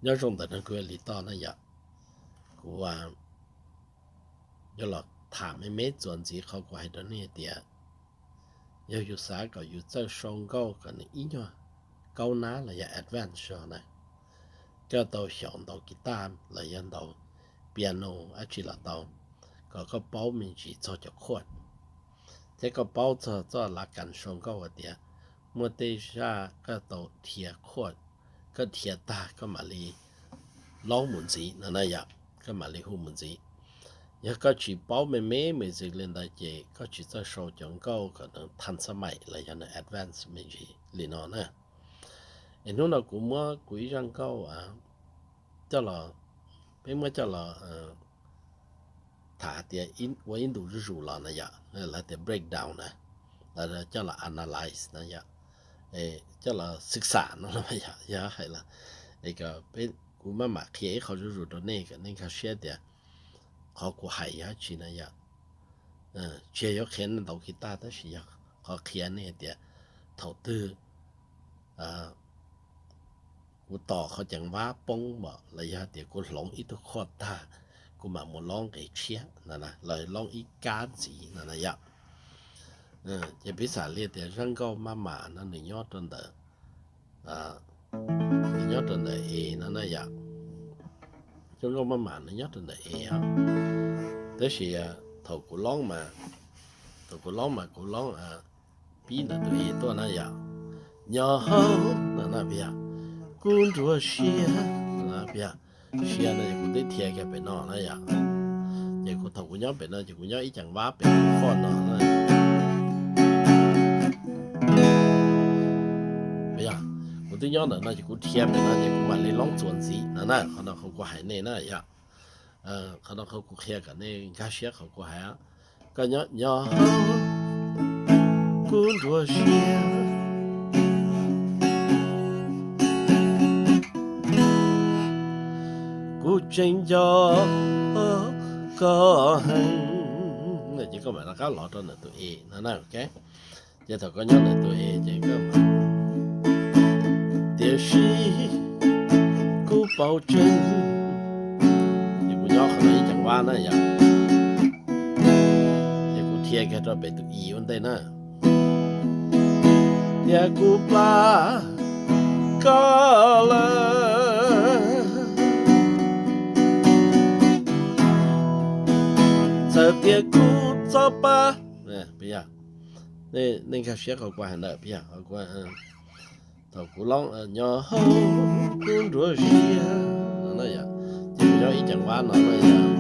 Nyob zoo ntawm no kuv yog Lis Toj na yom. Kuv yuav los tham me me txuas ntxiv qhov kuv hais rau nej tias, yog yus xav kom yus txawj sau nkauj kom nws ib nyuag kaub nab los yog advance zog na, koj tau xyaum ntaus guitar los yog ntaus piano dab tsi los tau, kom koj paub me ntsis txog cov chord, thiab koj paub txog txoj lav kas sau nkauj hais tias muaj tej zaj koj tau dhia chord, koj dhia tag koj mam li launch mus ntxiv no na yom, koj mam li hu mus ntxiv. Yog koj tsis paub me me music li ntawd ces koj tsis txawj sau cov nkauj kom nws thas xab maim los yog nws advance me ntsis li no na. Es hnub no kuv muab kuv ib zaj nkauj coj los, peb muab coj los tham tias ua ib ntu zuj zus los na yom, lawv tias breakdown na, lawv coj los analyze na yom, coj los xwm xam no los yog hais los, kuv maj mam qhia ib qho zuj zus rau nej kom nej nkag siab tias qhov kuv hais yog dab tsi na yom. Tsis yog yuav qhia nej ntaus guitar tab sis yog qhov qhia nej tias thaum twg kuv tos qhov ceev vab poob npaum los yog tias kuv hloov ib tug chord tag, kuv mam mus launch nqe tshiab no na, los launch ib kab ntxiv no na yom. Ces piv xam li tias zaj nkauj maj mam no nws nyob rau ntawm, nws nyob rau ntawm E no na yom. Zaj nkauj maj mam nws nyob rau ntawm E os. Tab sis thaum kuv launch mas, thaum kuv launch mas kuv launch pib ntawm tus E tuaj na yom. Nyob hauv no na, yog kuv nruab siab, yog siab no ces kuv twb dhia kiag pem no na yom. Ces kuv thaum kuv nyob pem no ces kuv nyob ib ceev vab pem tus chord no na. Yog kuv twb nyob ntawm no ces kuv dhia pem no ces kuv mam li launch txuas ntxiv no na. Qhov no qhov kuv hais nej na yom. Qhov no qhov kuv qhia kom nej nkag siab qhov kuv hais. Koj nyob, nyob hauv kuv nruab siab, kuv tseem nco koj heev. Ces koj mam rov qab los rau ntawm tus E no na. Ces thaum koj nyob ntawm tus E ces koj, tiam sis kuv paub tseeb, ces kuv nyob qhov no ib ceev vab na yom. Ces kuv dhia kiag rau pem tus E ua ntej na. Tias kuv plam koj lawm, txawm tias kuv txoj pa, nej nkag siab qhov kuv hais ntawd, thaum kuv launch nyob hauv kuv nruab siab no, ces kuv nyob ib ceev vab no na yom.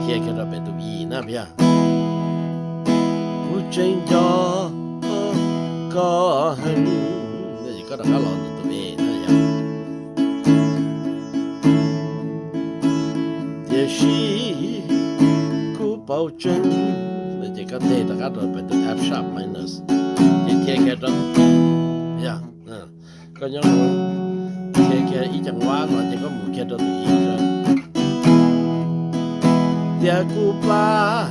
Dhia kiag rau pem tus E na, yog kuv tseem nco koj heev, ces koj rov qab los ntawm tus E na yom. Tiam sis kuv paub tseeb, ces koj teg rov qab rau pem tus F sharp minus, ces dhia kiag rau, yog koj nyob, dhia kiag ib ceev vab no ces koj mus kiag rau tus E sawv. Tias kuv plam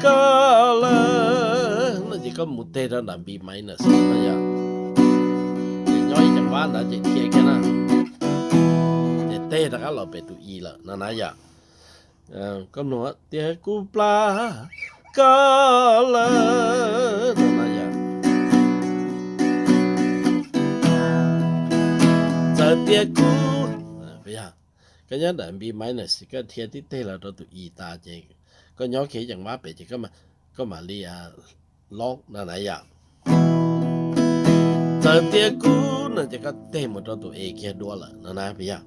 koj lawm no ces koj mus teg rau nram B minus no yom. Ces nyob ib ceev vab ntawd ces dhia kiag na, ces teg rov qab los pem tus E lawm no na yom. Koj mloog tias kuv plam koj lawm no na yom. Txawm tias kuv, koj nyob ntawm B minus, koj dhia tib teg los rau tus E tas ces koj nyob kiag ib ceev vab pem ces koj mam li launch no na yom. Txawm tias kuv no ces koj teg mus rau tus E kiag dua lawm no na yom.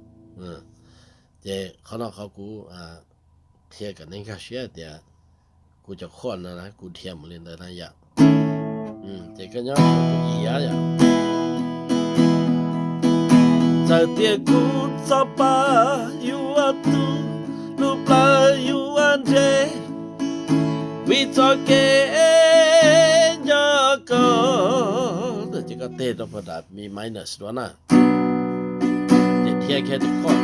Ces qhov no qhov kuv qhia kom nej nkag siab tias kuv cov chord no na kuv dhia mus li ntawd na yom. Ces koj nyob tus E yom. Txawm tias kuv txoj pa yuav tu, lub plawv yuav ntseg, vim txoj kev nco koj, ces koj teg rau pem nram B minus dua na. Ces dhia kiag tus chord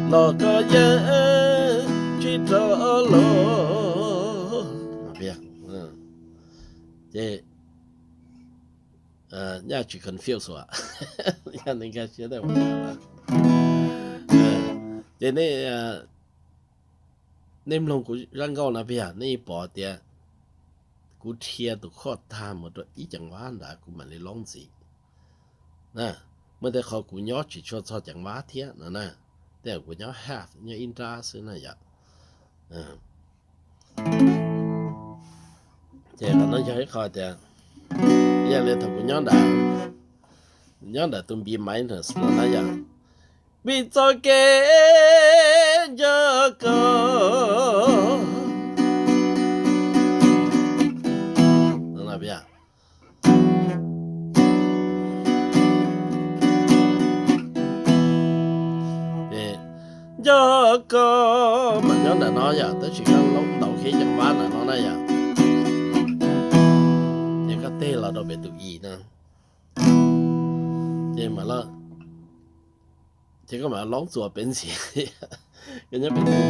los koj yeej tsis rov los. Ces nyaj tsis confuse as, yog nej nkag siab tau. Ces nej mloog kuv zaj nkauj no pia, nej pom tias kuv dhia tus chord tag mus rau ib ceev vab nrad kuv mam li lob ntxiv. Muaj tej qhov kuv nyob tsis tshua txog ceev vab thiab no na, tej zaum kuv nyob half, nyob ib nrab xwb na yom. Ces qhov no yog ib qho tias, yog li thaum kuv nyob nram, nyob nram tus B minus no na yom, vim txoj kev nco koj no na pia. Nco koj mas nyob ntawm no yom, tab sis koj lob ntaus kiag ceev vab ntawm no na yom, ces koj teg los rau pem tus E na, ces mam, ces koj mam lob txuas pem ntxiv, koj nyob pem ntxiv,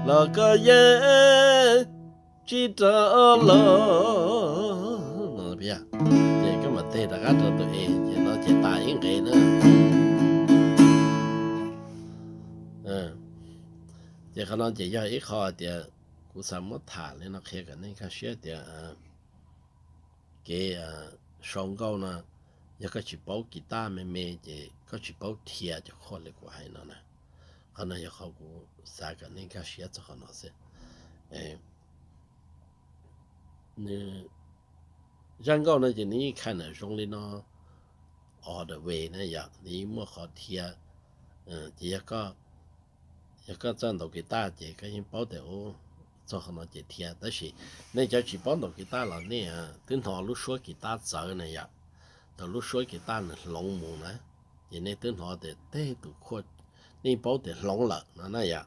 los koj yeej tsis rov los no pia, ces koj mam teg rov qab rau tus E, ces no ces tas ib nqe na. Ces qhov no ces yog ib qho tias kuv xav muab tham li no qhia kom nej nkag siab tias kev sau nkauj no, yog koj tsis paub guitar me me ces koj tsis paub dhia cov chord li kuv hais no na. Qhov no yog qhov kuv xav kom nej nkag siab txog qhov no xwb. Zaj nkauj no ces nws yeej kinda zoo li no all the way na yom, nws yeej muaj qhov dhia. Ces yog koj txawj ntaus guitar ces koj yeej paub tias txog qhov no ces dhia, tab sis nej cov tsis paub ntaus guitar los nej twb hnov lub suab guitar txawv na yom, thaum lub suab guitar nws hloov mus na, ces nej twb hnov tias tej tus chord, nej paub tias hloov lawm no na yom.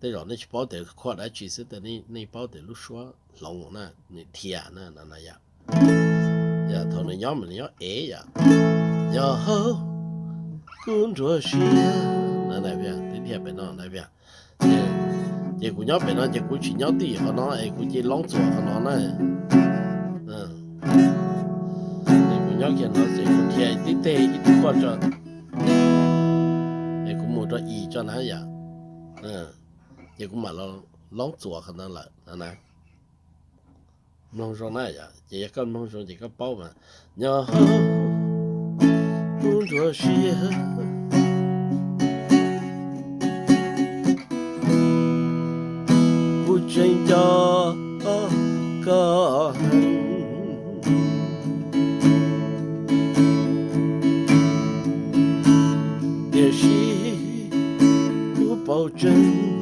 Tej zaum nej tsis paub tias chord dab tsi xwb, nej paub tias lub suab hloov na, nws dhia na no na yom. Yog thaum nws nyob mas nws nyob ev yom, nyob hauv kuv nruab siab no na, twb dhia pem no na. Ces kuv nyob pem no ces kuv tsis nyob twj ywm qhov no es kuv cia li lob txuas qhov no na. Es kuv nyob kiag no ces kuv dhia tib teg ib tug chord tso, es kuv mus rau E tso na yom. Ces kuv mam los lob txuas qhov no lawm no na. Mloog zoo na yom, ces yog koj mloog zoo ces koj paub mas. Nyob hauv kuv nruab siab, kuv tseem nco koj heev, tiam sis kuv paub tseeb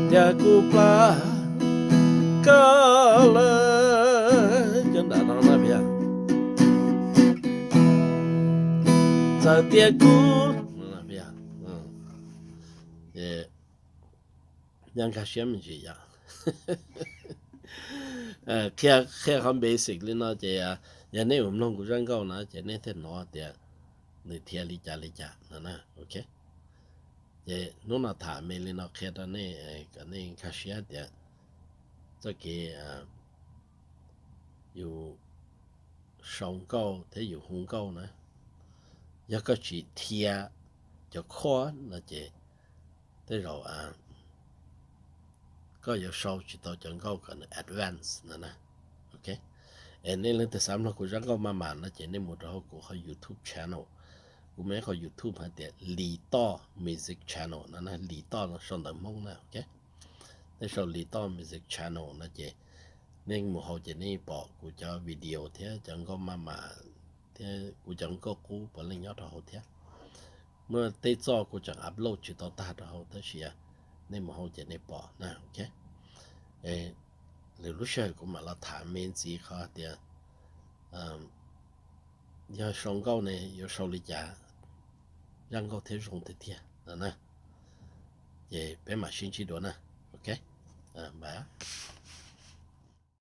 tias kuv plam koj lawm. Cov nram no na pia, txawm tias kuv, nyob nkag siab me ntsis yom. Qhia, qhia qhov basic li no ces yog nej ua mloog kuv zaj nkauj no ces nej thiaj hnov tias nws dhia li cas li cas no na, ok. Ces hnub no tham me li no qhia rau nej kom nej nkag siab tias txoj kev yus sau nkauj thiab yus hu nkauj na, yog koj tsis dhia cov chord no ces tej zaum koj yuav sau tsis tau cov nkauj kom nws advance no na, ok. Es nej leej twg xav mloog kuv zaj nkauj maj mam no ces nej mus rau hauv kuv qhov YouTube channel. Kuv muaj ib qhov YouTube hais tias Lis Toj Music Channel no na, Lis Toj no sau ntawv Hmoob na, ok. Nej sau Lis Toj Music Channel no ces nej mus hauv ces nej pom kuv cov video thiab cov nkauj maj mam thiab kuv cov nkauj qub puav leej nyob rau hauv thiab. Muaj tej txoj kuv tseem upload tsis tau tag rau hauv tab sis nej mus hauv ces nej pom na, ok. Lwm lub sij hawm kuv mam los tham me ntxiv qhov tias yog sau nkauj ne yuav sau li cas zaj nkauj thiaj zoo tiag tiag no na. Ces peb mam sib ntsib dua na, ok, bye.